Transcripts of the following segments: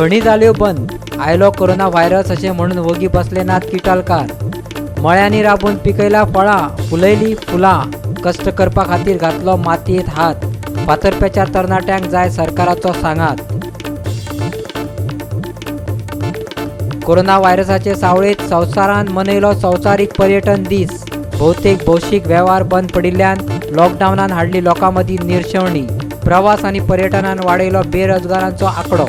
खणी जाल्यो बंद, आयलो कोरोना व्हायरस अशें म्हणून वगी बसले नात किटालकार. मळ्यांनी राबून पिकयला फळां, फुलयली फुलां, कश्ट करपा खातीर घातलो मातयेंत हात. फातर्पेच्या तरणाट्यांक जाय सरकाराचो सांगात. कोरोना व्हायरसाचे सावळेंत संवसारान मनयलो संवसारीक पर्यटन दीस. भोवतेक भौशीक वेव्हार बंद पडिल्ल्यान लॉकडावनान हाडली लोकां मदीं निर्शेवणी. प्रवास आनी पर्यटनान वाडयलो बेरोजगारांचो आंकडो.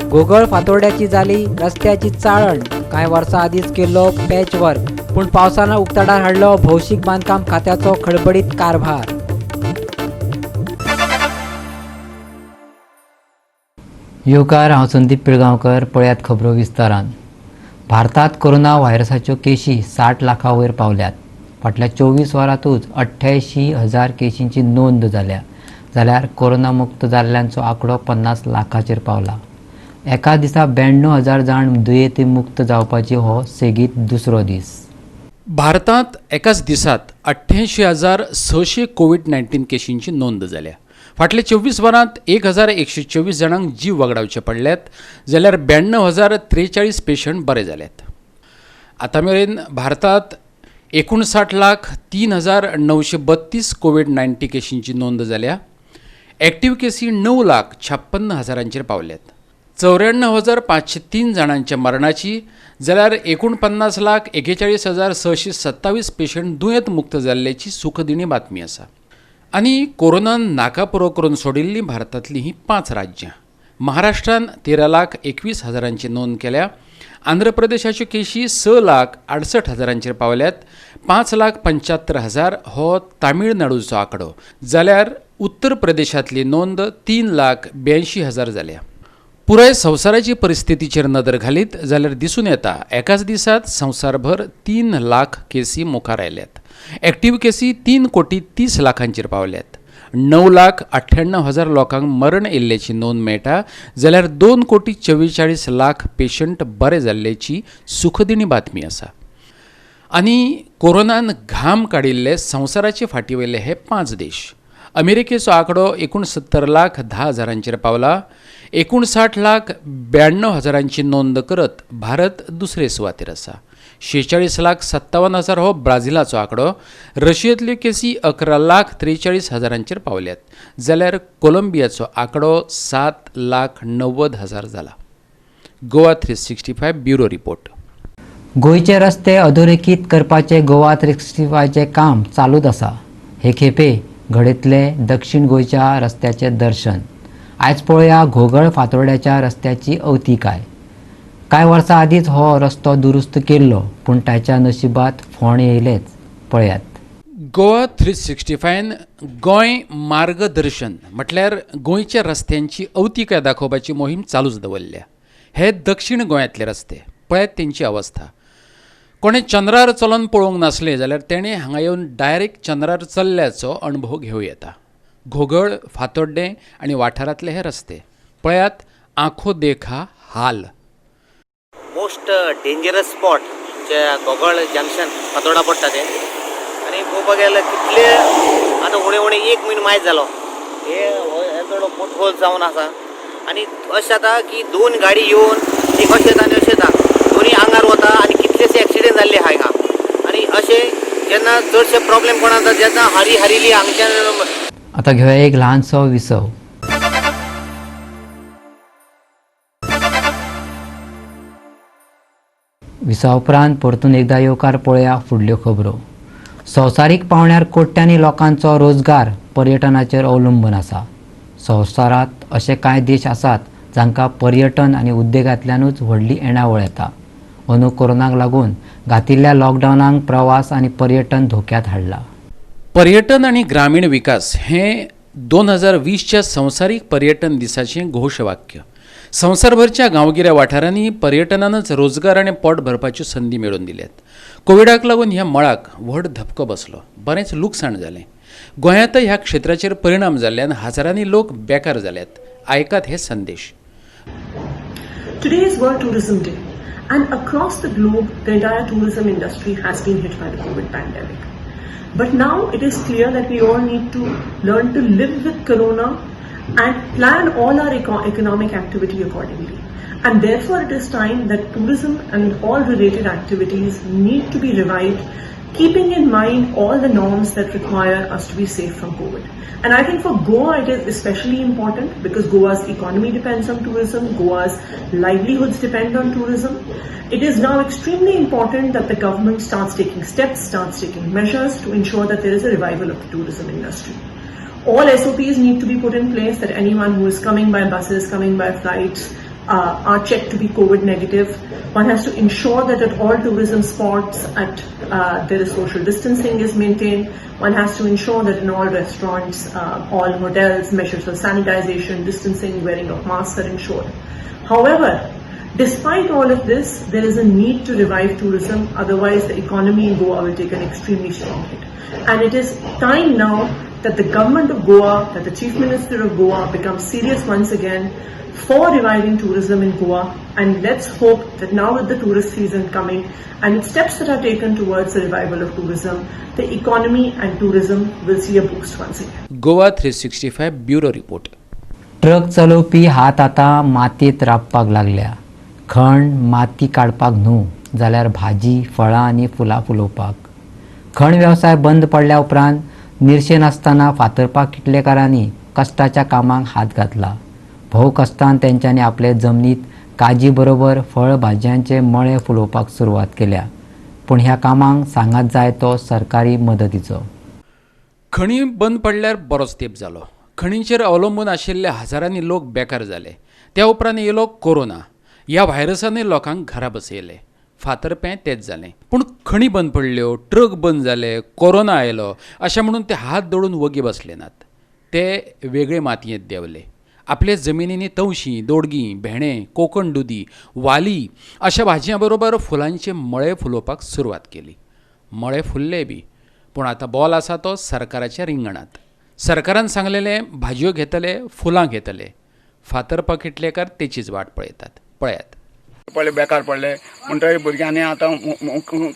घोगळ फातोर्ड्याची जाली रस्त्याची चाळण. कांय वर्सां आदींच केल्लो पॅच वर्क, पूण पावसान उक्ताडार हाडलो भौशीक बांदकाम खात्याचो खडबडीत कारभार. येवकार, हांव संदीप पिळगांवकर. पळयात खबरो विस्तारान. भारतांत कोरोना व्हायरसाच्यो केशी 60 लाखां वयर पावल्यात. फाटल्या 24 वरांतूच 88,000 केशींची नोंद जाल्या, जाल्यार कोरोना मुक्त जाल्ल्यांचो आंकडो 50 लाखाचेर पावला. एका दिसा 92,000 जाण दुयेंती मुक्त जावपाची हो सेगीत दुसरो दीस. भारतांत एकाच दिसात 88,600 कोवीड 19 केशींची नोंद जाल्या. फाटल्या 24 वरांत 1124 जाणांक जीव वगडावचे पडल्यात, जाल्यार 92,043 पेशंट बरे जाल्यात. आतां मेरेन भारतांत 59,03,932 कोवीड 19 केशींची नोंद जाल्या. एक्टीव केसी 9,56,000 पावल्यात. 94,503 जाणांच्या मरणाची, जाल्यार 49,41,627 पेशंट दुयेंत मुक्त जाल्ल्याची सुखदिणी बातमी आसा. आनी कोरोनान नाकापुरो करून सोडिल्लीं भारतांतलीं हीं 5 राज्यां. महाराष्ट्रान 13,21,000 नोंद केल्या. आंध्र प्रदेशाच्यो केशी 6,68,000 पावल्यात. 5,75,000 हो तामिळनाडूचो आंकडो, जाल्यार उत्तर प्रदेशांतली नोंद 3,82,000 जाल्या. पुराय संवसाराची परिस्थितीचेर नदर घालीत जाल्यार दिसून येता, एकाच दिसात संवसारभर 3 लाख केसी मुखार आयल्यात. एक्टीव केसी 3 कोटी 30 लाखांचेर पावल्यात. 9,98,000 लोकांक मरण येयल्ल्याची नोंद मेळटा, जाल्यार 2 कोटी 44 लाख पेशंट बरे जाल्ल्याची सुखदिणी बातमी आसा. आनी कोरोनान घाम काडिल्ले संवसाराचे फाटी वयले हे 5 देश. अमेरिकेचो आंकडो 69,10,000 पावला. 59,92,000 नोंद करत भारत दुसरे सुवातेर आसा. 46,57,000 हो ब्राझिलाचो आंकडो. रशियेंतल्यो केसी 11,43,000 पावल्यात, जाल्यार कोलंबियाचो आंकडो 7,90,000 जाला. Goa 365 bureau report. गोंयचे रस्ते अधोरेखीत करपाचे गोवा 365चे काम चालूच आसा. हे खेपे घडयतले दक्षिण गोंयच्या रस्त्याचे दर्शन. आयज पळोवया घोगळ फातोर्ड्याच्या रस्त्याची अवतिकाय. कांय वर्सां आदींच हो रस्तो दुरुस्त केल्लो, पूण ताच्या नशिबात फोंड येयलेच. पळयात. गोवा 365 गोंय मार्गदर्शन म्हटल्यार गोंयच्या रस्त्यांची अवतिकाय दाखोवपाची मोहीम चालूच दवरल्या. हे दक्षिण गोंयांतले रस्ते पळयात, तेंची अवस्था. कोणें चंद्रार चलोन पळोवंक नासलें जाल्यार तेणें हांगा येवन डायरेक्ट चंद्रार चल्ल्याचो अणभव घेवं येता. घोगळ, फातोड्डें आनी वाठारांतले हे रस्ते पळयात. आंखो देखा हाल. मोस्ट डेंजरस स्पॉट जे घोगळ जंक्शन फातोडा पडटा तें. आनी पळोवपाक गेल्यार कितले आतां उणें उणें एक म्हयनो मायज जालो, हे हे थोडो पोटहोल जावन आसा. आनी अशें जाता की दोन गाडी येवन एक अशें येता आनी अशें येता, दोनी आंगार वता आनी कितलेशे एक्सिडेंट जाल्ले आहा हिंगा. आनी अशें जेन्ना चडशे प्रॉब्लेम कोणा जाता, जेन्ना हारी हारिली हांगच्यान. आता घेवया एक ल्हानसो विसव. विसवा उपरांत परतून एकदा येवकार. पळया फुडल्यो खबरो. संवसारीक पावंड्यार कोट्यांनी लोकांचो रोजगार पर्यटनाचेर अवलंबून आसा. संवसारांत अशे कांय देश आसात जांकां पर्यटन आनी उद्देगांतल्यानूच व्हडली येणावळ येता. अंदू कोरोनाक लागून घातिल्ल्या लॉकडावनाक प्रवास आनी पर्यटन धोक्यांत हाडला. पर्यटन आनी ग्रामीण विकास हें 2020च्या संवसारीक पर्यटन दिसाचें घोशवाक्य. संवसारभरच्या गांवगिऱ्या वाठारांनी पर्यटनानच रोजगार आनी पोट भरपाच्यो संदी मेळोवन दिल्यात. कोविडाक लागून ह्या मळाक व्हड धपको बसलो, बरेंच लुकसाण जालें. गोंयांतय ह्या क्षेत्राचेर परिणाम जाल्ल्यान हजारांनी लोक बेकार जाल्यात. आयकात हे संदेश. Today is World Tourism Day, and across the globe, the entire tourism industry has been hit by the COVID pandemic. But now it is clear that we all need to learn to live with Corona and plan all our economic activity accordingly. And therefore it is time that tourism and all related activities need to be revived, keeping in mind all the norms that require us to be safe from COVID. And I think for Goa it is especially important because Goa's economy depends on tourism, Goa's livelihoods depend on tourism. It is now extremely important that the government starts taking steps, starts taking measures to ensure that there is a revival of the tourism industry. All SOPs need to be put in place, that anyone who is coming by buses, coming by flights, are checked to be COVID negative. One has to ensure that at all tourism spots there is social distancing is maintained. One has to ensure that in all restaurants, all hotels, measures of sanitization, distancing, wearing of masks are ensured. However, despite all of this, there is a need to revive tourism, otherwise the economy in Goa will take an extremely strong hit. And it is time now that the government of Goa, that the Chief Minister of Goa becomes serious once again for reviving tourism in Goa. And let's hope that now with the tourist season coming and steps that are taken towards the revival of tourism, the economy and tourism will see a boost once again. Goa 365 bureau report. Truck चलोवपी हात आतां मातयेंत राबपाक लागल्या. खण माती काडपाक न्हू जाल्यार भाजी, फळां आनी फुलां फुलोवपाक. खण वेवसाय बंद पडल्या उपरांत निर्शे नासतना फातर्पा किटलेकारांनी कश्टाच्या कामाक हात घातला. भोव कश्टान तेंच्यांनी आपले जमनीत काजी बरोबर फळ भाजयांचे मळे फुलोवपाक सुरवात केल्या. पूण ह्या कामांक सांगात जाय तो सरकारी मदतीचो. खणी बंद पडल्यार बरोच तेंप जालो. खणींचेर अवलंबून आशिल्ले हजारांनी लोक बेकार जाले. त्या उपरांत येयलो कोरोना. ह्या व्हायरसानूय लोकांक घरा बसयले. फातर्पें तेंच जालें. पूण खणी बंद पडल्यो, ट्रक बंद जाले, कोरोना आयलो अशें म्हणून ते हात दोडून वगी बसले नात. ते वेगळे मातयेंत देंवले. आपले जमिनींनी तवशीं, दोडगीं, भेंडे, कोकण दुदी, वाली अशा भाजयां बरोबर फुलांचे मळे फुलोवपाक सुरवात केली. मळे फुल्ले बी, पूण आतां बॉल आसा तो सरकाराच्या रिंगणांत. सरकारान सांगलेलें भाजयो घेतले, फुलां घेतले. फातर्पा किटलेकार तेचीच वाट पळयतात. पळयात. पडले बेकार पडले म्हणटगीर भुरग्यांनी आतां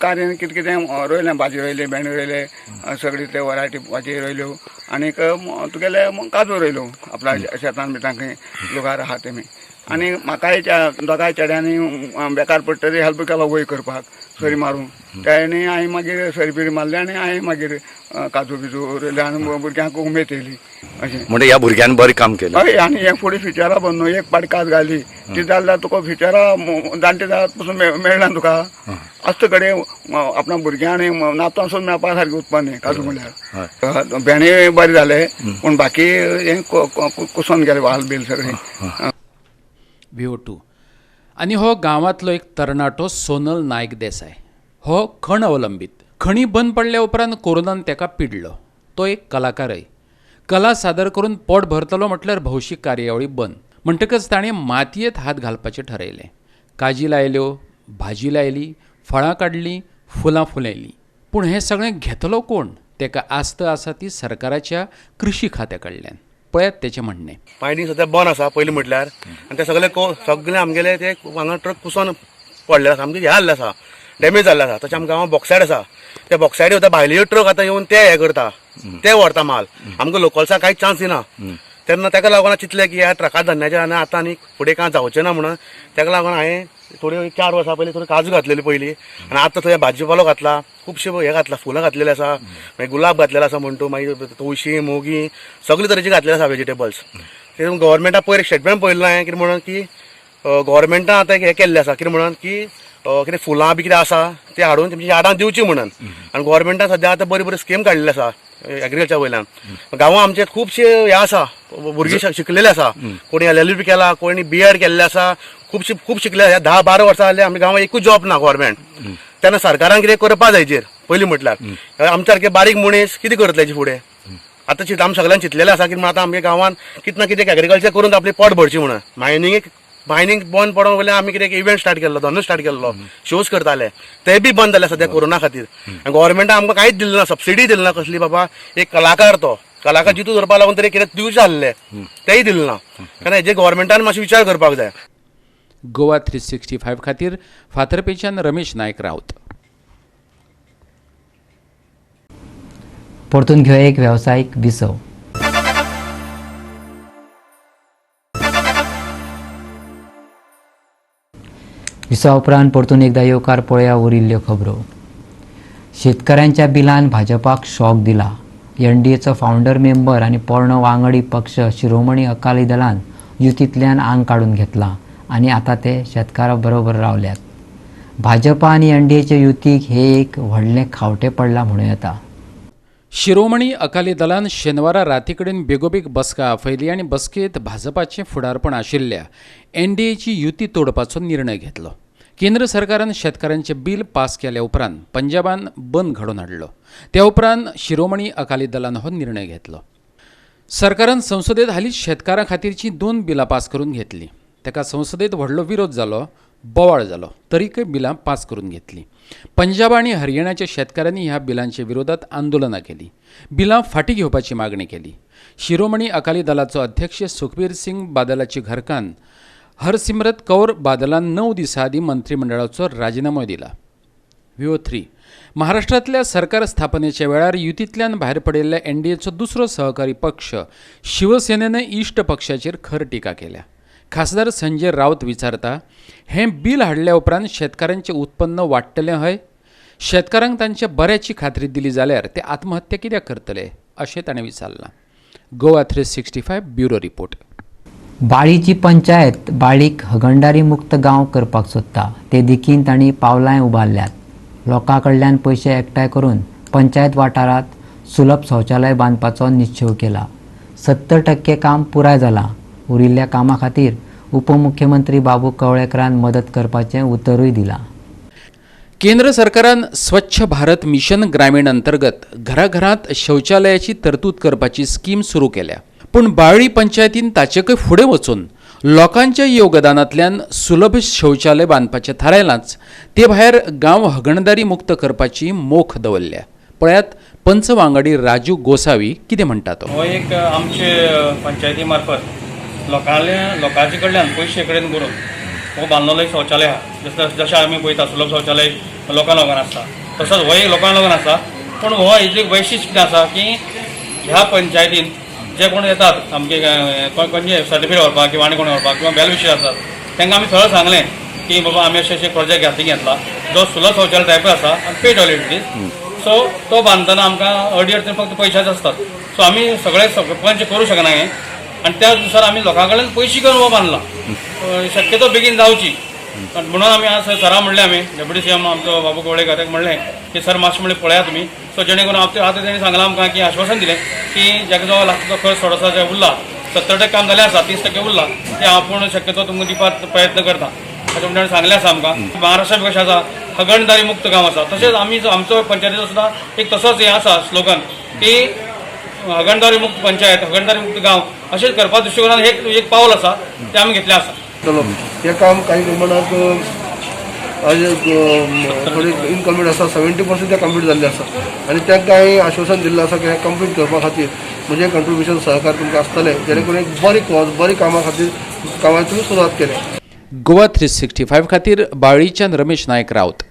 कार्यान कितें कितें रोयलें, भाजी रोयली, भेंडे रोयले, सगळी ते वरायटी भाजी रोयल्यो आनीक तुगेले काजू रोयल्यो आपल्या शेतान बितान खंय लोकार आहा तेमी. आनी म्हाकाय दोगांय चेड्यांनी बेकार पडटरी हेल्प केलो वय करपाक सरी मारून. तेणी हांवें मागीर सरी बिरी मारली आनी हांवें मागीर काजू बिजू रोयले आनी भुरग्यांक उमेद येयली अशें. म्हणजे ह्या भुरग्यांनी बरें काम केलें. हय, आनी हें फुडें फ्युचरा बंद न्हू, एक पाट काज घाली ती जाल्यार तुका फ्युचरा जाणटे जाल्यार पसून मेळना तुका. आसता कडेन आपणा भुरग्यां आनी नातवां सून मेळपा सारकें उत्पन्न काजू म्हणल्यार. भेंडे बरें जाले पूण बाकी हें कुसोन गेलें वाल बील सगळें. व्हिओ 2. आनी हो गांवांतलो एक तरणाटो सोनल नायक देसाय. हो खण अवलंबीत. खणी बंद पडल्या उपरांत कोरोनान तेका पिडलो. तो एक कलाकारय. कला सादर करून पोट भरतलो म्हटल्यार भौशीक कार्यावळी बंद. म्हणटकच ताणें मातयेंत हात घालपाचें ठरयलें. काजी लायल्यो, भाजी लायली, फळां काडलीं, फुलां फुलयलीं. पूण हें सगळें घेतलो कोण? तेका आस्त आसा ती सरकाराच्या कृशी खात्या कडल्यान. पळयात तेचें म्हणणें. मायनींग सद्या बंद आसा पयलीं म्हटल्यार, आनी ते सगळे सगळे आमगेले ते हांगा ट्रक कुसोन पडले आसा, आमगे हे जाल्ले आसा, डॅमेज जाल्ले आसा. तशें आमच्या गांवांत बॉक्सायड आसा, त्या बॉक्सायड वता भायले ट्रक आतां येवन ते हे करता, ते व्हरता माल. आमकां लोकल्सांक कांयच चान्स दिना. तेन्ना ताका लागून चिंतलें की ह्या ट्रका धंद्याचेर आनी आतां आनी फुडें कांय जावचें ना म्हणून ताका लागून हांवें थोड्यो 4 वर्सां पयलीं थोड्यो काजू घातलेली पयलीं, आनी आतां थंय भाजी पालो घातला, खुबशे हे घातला, फुलां घातलेली आसा, मागीर गुलाब घातलेलो आसा म्हणटू, मागीर तुळशी, मोगी, सगळे तरेची घातलेली आसा वेजिटेबल्स. ते गव्हर्मेंटा पयर एक स्टेटमेंट पळयलें हांवें, कितें म्हणून की गव्हर्मेंटान आतां एक हें केल्लें आसा, कितें म्हणून की कितें फुलां बी कितें आसा ते हाडून तेमच्या यार्डान दिवची म्हणून. आनी गव्हर्मेंटान सद्या आतां बरी बरी स्कीम काडलेली आसा एग्रीकल्चर वयल्यान. गांवां आमचे खुबशे हे आसा, भुरगीं शिकलेले आसा, कोणी LLB केला, कोणी BEd केल्ले आसा, खुबशे खूब शिकले आसा. 10-12 वर्सां जाली आमच्या गांवांत एकूच जॉब ना गव्हर्मेंट. तेन्ना सरकारान कितें करपा जाय हेजेर पयलीं म्हटल्यार. आमच्या सारके बारीक मनीस कितें करतले हेजे फुडें? आतां आमी सगळ्यांनी चिंतलेलें आसा की आतां आमच्या गांवांत कितें ना कितें एग्रीकल्चर करून आपली पोट भरची म्हणून. मायनींग बंद पडोन वयल्यान आमी कितें इव्हेंट स्टार्ट केल्लो, धंदो स्टार्ट केल्लो, शोज करताले, ते बी बंद जाले सद्या कोरोना खातीर. आनी गव्हर्मेंटान आमकां कांयच दिलें ना, सबसिडी दिली ना कसली. बाबा एक कलाकार, तो कलाकार जितू धरपा लागून तरी कितें दिवचें आसलें, तेय दिलें ना. कारण हेजे गव्हर्मेंटान मातसो विचार करपाक जाय. गोवा 365 खातीर फातर्पेच्यान रमेश नायक राऊत. परतून घेवया एक वेवसायीक विसव. विसवा उपरांत परतून एकदा येवकार. पळया उरिल्ल्यो खबरो. शेतकऱ्यांच्या बिलान भाजपाक शॉक दिला. एनडीएचो फावंडर मेंबर आनी पोरणो वांगडी पक्ष शिरोमणी अकाली दलान युतींतल्यान आंग काडून घेतलां आनी आतां ते शेतकारां बरोबर रावल्यात. भाजपा आनी एनडीएचे युतीक हे एक व्हडलें खावटें पडलां म्हणूं येता. शिरोमणी अकाली दलान शेनवारा राती कडेन बेगोबेग बसका आपयली आनी बसकेंत भाजपाचें फुडारपण आशिल्ल्या एनडीएची युती तोडपाचो निर्णय घेतलो. केंद्र सरकारान शेतकारांचें बील पास केल्या उपरांत पंजाबान बंद घडोवन हाडलो. त्या उपरांत शिरोमणी अकाली दलान हो निर्णय घेतलो. सरकारान संसदेत हालींच शेतकारां खातीरचीं 2 बिलां पास करून घेतलीं. ताका संसदेत व्हडलो विरोध जालो, बोवाळ जालो, तरीकय बिलां पास करून घेतलीं. पंजाब आनी हरियाणाच्या शेतकारांनी ह्या बिलांच्या विरोधात आंदोलनां केलीं, बिलां फाटीं घेवपाची मागणी केली. शिरोमणी अकाली दलाचो अध्यक्ष सुखबीर सिंग बादलाची घरकान्न हरसिमरत कौर बादलान 9 दिसां आदीं मंत्रिमंडळाचो राजिनामो दिला. व्हिओ 3 महाराष्ट्रांतल्या सरकार स्थापनेच्या वेळार युतींतल्यान भायर पडिल्ल्या एनडीएचो दुसरो सहकारी पक्ष शिवसेनेन इश्ट पक्षाचेर खर टिका केल्या. खासदार संजय राऊत विचारता, हें बील हाडल्या उपरांत शेतकारांचें उत्पन्न वाडटलें हय? शेतकारांक तांच्या बऱ्याची खात्री दिली जाल्यार ते आत्महत्या कित्याक करतले अशें ताणें विचारलां. Goa 365 bureau report. बाळीची पंचायत बाळीक हगंडारी मुक्त गांव करपाक सोदता. ते देखीन तांणी पावलांय उबारल्यात. लोकां कडल्यान पयशे एकठांय करून पंचायत वाठारांत सुलभ शौचालय बांदपाचो निश्चेव केला. 70% काम पुराय जालां. उरिल्ल्या कामा खातीर उपमुख्यमंत्री बाबू कवळेकरान मदत करपाचें उतरूय दिलां. केंद्र सरकारान स्वच्छ भारत मिशन ग्रामीण अंतर्गत घराघरांत शौचालयाची तरतूद करपाची स्कीम सुरू केल्या. पूण बाळी पंचायतीन ताचेकय फुडें वचून लोकांच्या योगदानांतल्यान सुलभ शौचालय बांदपाचें थारायलांच, ते भायर गांव हगणदारी मुक्त करपाची मोख दवरल्या. पळयात पंच वांगडी राजू गोसावी कितें म्हणटा तो. हो एक आमचे पंचायती मार्फत लोकांचे कडल्यान पयशे कडेन करून हो बांदलेलो एक शौचालय आहा. जशें आमी पळयता सुलभ शौचालय लोकां लोकांक आसता, तसोच हो एक लोकां लोकांक आसा. पूण हो हेजी एक वैशिश्ट कितें आसा की ह्या पंचायतीन जे कोण येतात आमचे खंयचे सर्टिफिकेट व्हरपाक किंवा आनी कोण व्हरपाक किंवा वेल विशर आसात, तांकां आमी सरळ सांगलें की बाबा आमी अशें अशें प्रोजेक्ट हाती घेतला जो सुलभ शौचालय टायपच आसा आनी पे टॉयलेट is. सो तो बांदतना आमकां अडी अडचण फक्त पयशाचो आसतात. सो आमी सगळे पंच करूं शकना हें, आनी त्या नुसार आमी लोकां कडल्यान पयशे घेवन हो बांदला. शक्यतो बेगीन जावची म्हणून आमी आज सरा म्हणलें, आमी डेप्युटी सीएम आमचो बाबू कवळेकर ताका म्हणलें की सर मातशें म्हणलें पळयात तुमी. सो जेणे करून आतां तेणी सांगलां आमकां की आश्वासन दिलें की जाका जो लागता तो खर्च थोडोसो जो उरला, 70% काम जालें आसा, 30% उरला, ते आपूण शक्यतो तुमकां दिवपाक प्रयत्न करता अशें म्हणून ताणें सांगलें आसा आमकां. महाराष्ट्रान कशें आसा हगणदारी मुक्त गांव आसा, तशेंच आमी आमचो पंचायतीचो सुद्दां एक तसोच हें आसा स्लोगन की हगणदारी मुक्त पंचायत, हगणदारी मुक्त गांव अशेंच करपा दृश्टिकोनान एक पावल आसा तें आमी घेतलें आसा. हें काम काही प्रमाणात थोडी इनकम्प्लीट आसा. 70% तें कंप्लीट जाल्लें आसा आनी तांकां हांवें आश्वासन दिल्लें आसा की हें कंप्लीट करपा खातीर म्हजें कंट्रिब्युशन सहकार तुमकां आसतलें, जेणे करून एक बरी कॉज बरी कामां खातीर कामाची तुमी सुरवात केल्या. गोवा 365 खातीर बाळीच्यान रमेश नायक राऊत.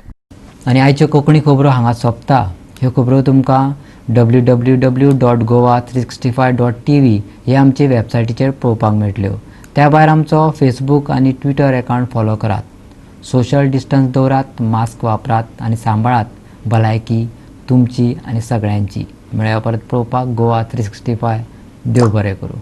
आनी आयच्यो कोंकणी खबरो हांगा सोंपता. ह्यो खबरो तुमकां www.goa365.tv हे आमचे वेबसायटीचेर पळोवपाक मेळटल्यो. त्या भायर आमचो फेसबूक आनी ट्विटर एकावंट फॉलो करात. सोशल डिस्टन्स दवरात, मास्क वापरात आनी सांबाळात भलायकी तुमची आनी सगळ्यांची. मेळया परत पळोवपाक गोवा 365. देव बरें करूं.